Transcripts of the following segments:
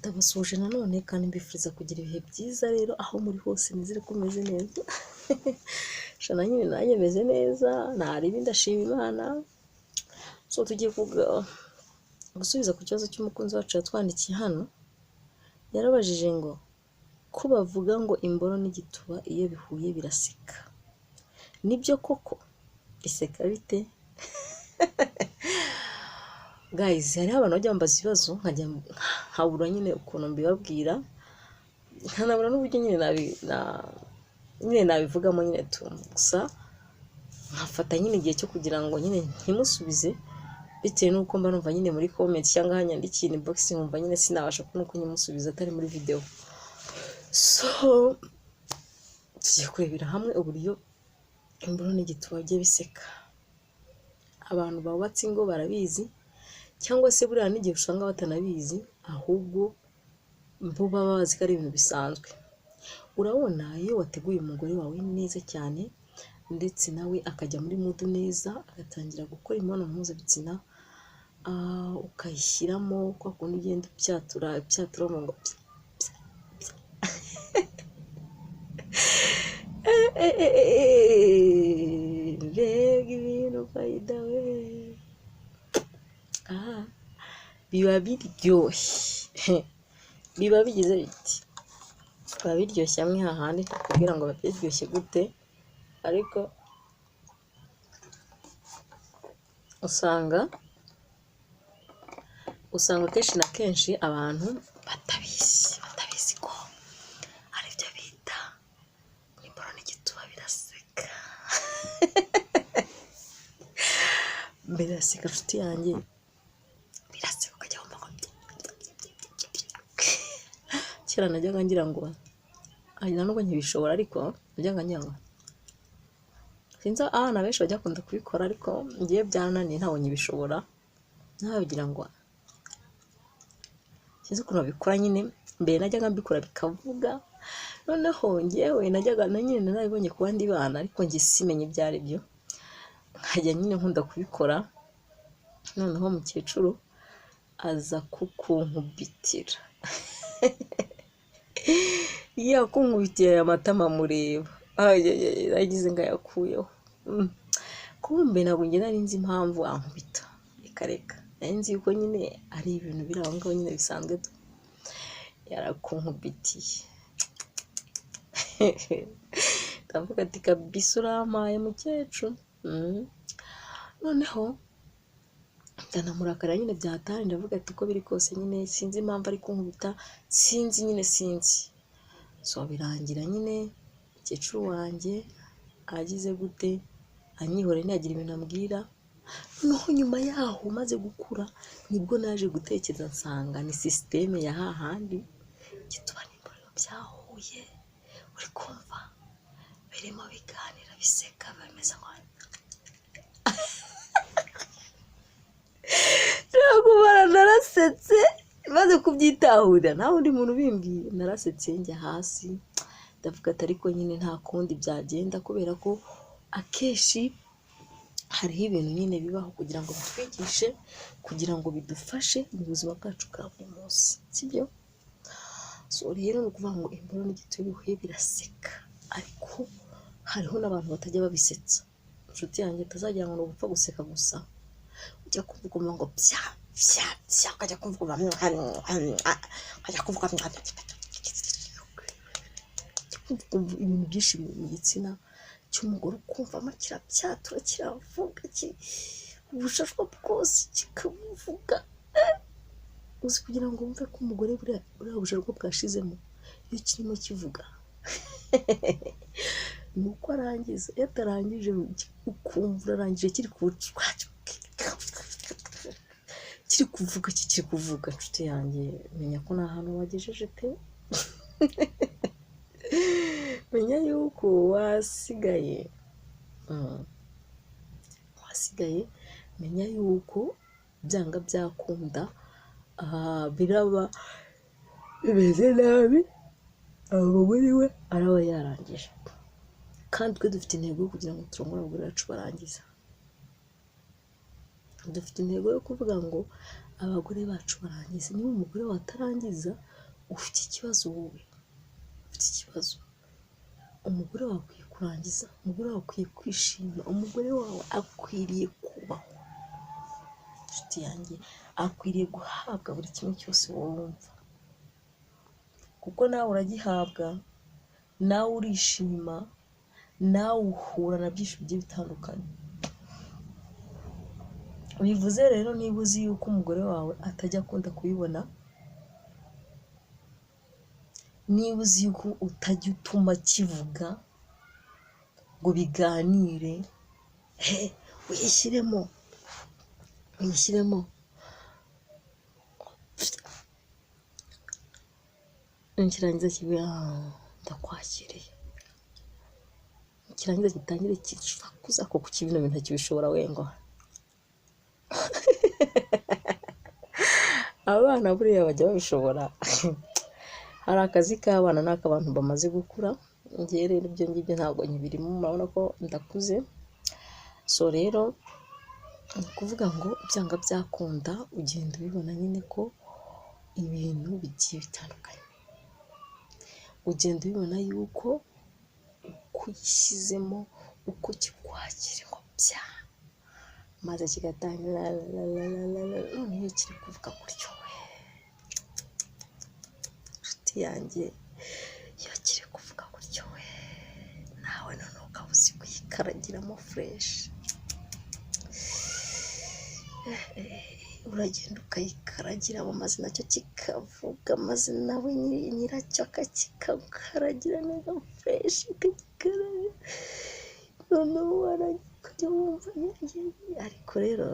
Ndabasuhuje nanone kandi mbifuriza kugira ibihe byiza rero aho muri hose nizere ko mumeze neza. Shana nyine nanjye meze neza, ntaribi ndashima Imana. So tugiye gusubiza ku kibazo cy'umukunzi wacu yatwandikiye hano. Yarabajije ngo ko bavuga ngo imboro n'igituba iyo bihuye biraseka, nibyo koko? Biseka bite? Guys, hariho abantu bajya bambaza ibibazo nkajya nkabura nyine ukuntu mbibabwira, nkanabura n'uburyo nyine nyine nabivugamo nyine tu, gusa nkafata nyine igihe cyo kugira ngo nyine ntimusubize bitewe n'uko mba numva nyine muri comment cyangwa hanyandikiye inbox, nkumva nyine sinabasha kubona uko nyimusubiza atari muri video. So tugiye kurebera hamwe uburyo imboro n'igituba bijya biseka. Abantu bubatse ingo barabizi, cyangwa se buriya n'igihe usanga batanabizi, ahubwo bo baba bazi ko ari ibintu bisanzwe. Urabona iyo wateguye umugore wawe neza cyane, ndetse nawe akajya muri mood neza, agatangira gukora imibonano mpuzabitsina, ukayishyiramo kwa kundi ugenda upyatura upyatura ngo pya pya pya. Mbega ibintu fayida we! Aha biba biryoshye, biba bigize biti, biba biryoshye hamwe hahandi ntakubwira ngo biba biryoshye gute, ariko usanga kenshi na kenshi abantu batabizi ko aribyo bita imboro n'igituba biraseka. Biraseka nshuti yanjye, biraseka ukajya wumva ngo kera najyaga ngira ngo nta nubwo nkibishobora, ariko najyaga ngira ngo sinzi, abana benshi bajya bakunda kubikora, ariko ngewe byarananiye ntabwo nkibishobora, nabagira ngo sinzi ukuntu babikora nyine, mbere najyaga mbikora bikavuga, noneho ngewe najyaga na nyine narabibonye ku bandi bana, ariko njye simenye ibyo ari byo, nkajya nyine nkunda kubikora, noneho umukecuru aza kukunkubitira. Yakunkubitiye aya matama mureba, nagize ngo ayakuyeho. Kumbe ntabwo njye nari nzi impamvu ankubita, reka reka, nari nzi yuko nyine ari ibintu biri aho ngaho nyine bisanzwe tu. Yarakunkubitiye, ndavuga ati kabisa urampaye mukecuru. Noneho ndanamurakara nyine byatari, ndavuga ati uko biri kose nyine sinzi impamvu ari kunkubita, sinzi nyine sinzi. So birangira nyine umukecuru wanjye agize gute, anyihoreye ntiyagira ibintu ambwira. Noneho nyuma yaho maze gukura nibwo naje gutekereza nsanga ni sisiteme ya hahandi igituba n'imboro byahuye, uri kumva birimo biganira biseka bimeze nka ntabwo narasetse maze kubyitahura, nta wundi muntu ubimbwiye, narasetse njya hasi ndavuga ati ariko nyine nta kundi byagenda, kubera ko akenshi hariho ibintu nyine bibaho kugira ngo bitwigishe, kugira ngo bidufashe mu buzima bwacu bwa buri munsi, sibyo? So rero ni ukuvuga ngo imboro n'igituba bihuye biraseka, ariko hariho n'abantu batajya babisetsa. Inshuti yanjye itazagira ngo ni ugupfa guseka gusa, ujya kumva ukumva ngo pya pya pya, ukajya kumva ukumva ukajya kumva ukumva ibintu byinshi mu gitsina cy'umugore, ukumvamo kirapyatura kiravuga, ubushashwa bwose kikabuvuga. Uzi kugira ngo wumve ko umugore buriya bushashwa bwashizemo iyo kirimo kivuga, ni uko arangiza, iyo atarangije ukumva urarangije kiri kuvuga kikiri kuvuga. Inshuti yanjye menya ko nta hantu wagejeje pe, menya yuko wasigaye, wasigaye, menya yuko byanga byakunda biraba bimeze nabi, umugore we araba yarangije, kandi twe dufite intego yo kugira ngo turongore abagore bacu barangiza. Dufite intego yo kuvuga ngo Abagore bacu barangiza. Niba umugore wawe atarangiza, ufite ikibazo wowe, ufite ikibazo. Umugore wawe akwiye kurangiza, umugore wawe akwiye kwishima, umugore wawe akwiriye kubahwa. Inshuti yanjye, akwiriye guhabwa buri kimwe cyose wowe wumva, kuko nawe uragihabwa, nawe urishima, nawe uhura na byinshi bigiye bitandukanye. Bivuze rero niba uzi yuko umugore wawe atajya akunda kubibona, niba uzi yuko utajya utuma kivuga ngo biganire, uyishyiremo, uyishyiremo, nikirangiza kibe ndakwakiriye, nikirangiza gitangire kisakuza kuko bino bintu ntakibishobora wengwa. Abana buriya bajya babishobora. Hari akazi k'abana n'ak'abantu bamaze gukura, njyewe rero ibyo ngibyo ntabwo nkibirimo, murabona ko ndakuze. So rero ni ukuvuga ngo byanga byakunda ugenda ubibona nyine ko ibintu bigiye bitandukanye, ugenda ubibona yuko uko uyishyizemo, uko kikwakira ngo bya, maze kigatangira none iyo kiri kuvuga gutyo we, inshuti yanjye, iyo kiri kuvuga gutyo we, nawe none ukaba uzi kuyikaragiramo fureshi, uragenda ukayikaragiramo maze nacyo kikavuga, maze nawe nyiracyo akakikaragira neza fureshi, ukagikaragira, noneho warangiza ukajya wumva ariko rero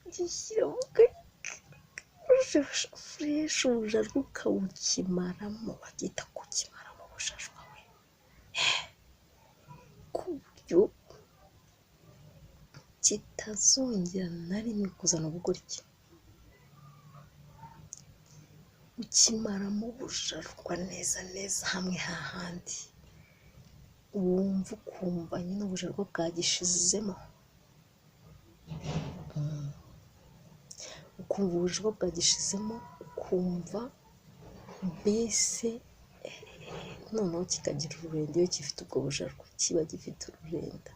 ugishyiramo fureshi, ubujajwa ukawukimaramo, babyita kukimaramo ubujajwa we, ku buryo kitazongera na rimwe kuzana ubugoryi. Ukimaramo ubujajwa neza neza hamwe hahandi wumva ukumva nyine ubujajwa bwagishizemo, ukumva ubujajwa bwagishizemo, ukumva mbese noneho kikagira ururenda. Iyo gifite ubwo bujajwa kiba gifite ururenda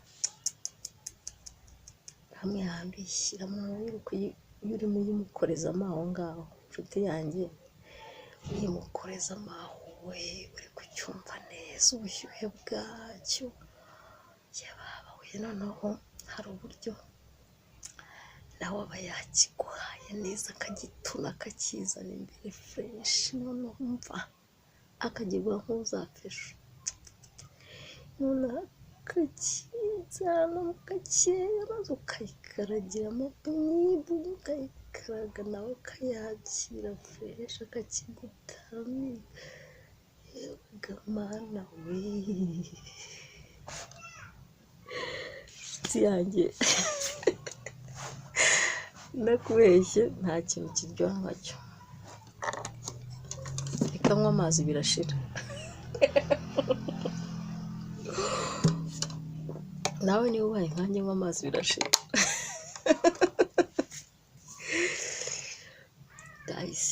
hamwe hahandi uyishyiramo, iyo urimo uyimukorezamo aho ngaho, inshuti yanjye, uyimukorezamo aho we, uri kucyumva neza ubushyuhe bwacyo, yababa we. Noneho hari uburyo nawe aba yakiguhaye neza, akagituna akakizana imbere fureshi, noneho umva akagiguha nk'uzapfa ejo, noneho akakizana gakeya maze ukayikaragiramo bunyi, ukayikaraga nawe ukayakira fureshi, akakigutamira. Yego mana we, inshuti yanjye, ndakubeshye nta kintu kiryoha nkacyo. Reka nywe amazi birashira. Nawe niba ubaye nkanjye nywa amazi birashira. Guys,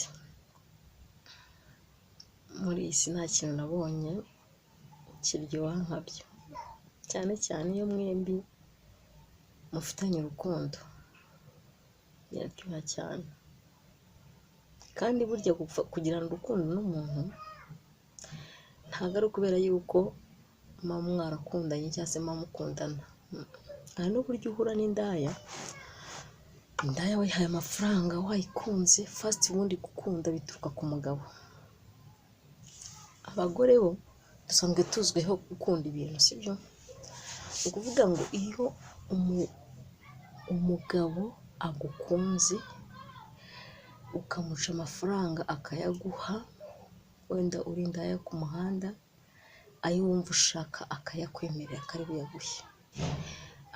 muri iyi si nta kintu nabonye kiryoha nkabyo, cyane cyane iyo mwembi mufitanye urukundo, biraryoha cyane. Kandi burya kugirana urukundo n'umuntu ntabwo ari ukubera yuko muba mwarakundanye cyangwa se muba mukundana. Hari n'uburyo uhura n'indaya, indaya wayihaye amafaranga wayikunze, fasiti ubundi gukunda bituruka ku mugabo. Abagore bo dusanzwe tuzwiho gukunda ibintu, sibyo? Ni ukuvuga ngo iyo umugabo agukunze ukamuca amafaranga akayaguha, wenda uri indaya ku muhanda, ayo wumva ushaka akayakwemerera akari buyaguhe,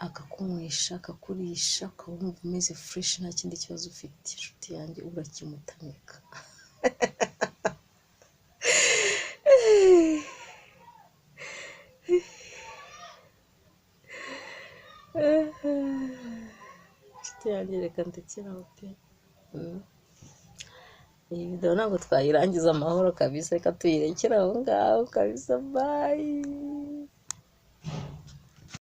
akakunywesha, akakurisha, ukaba wumva umeze fureshi nta kindi kibazo ufite, inshuti yanjye urakimutamika. Inshuti yanjye, reka ndekere aho pe. Iyi video ntabwo twayirangiza amahoro kabisa, reka tuyirekere aho ngaho kabisa. Bye.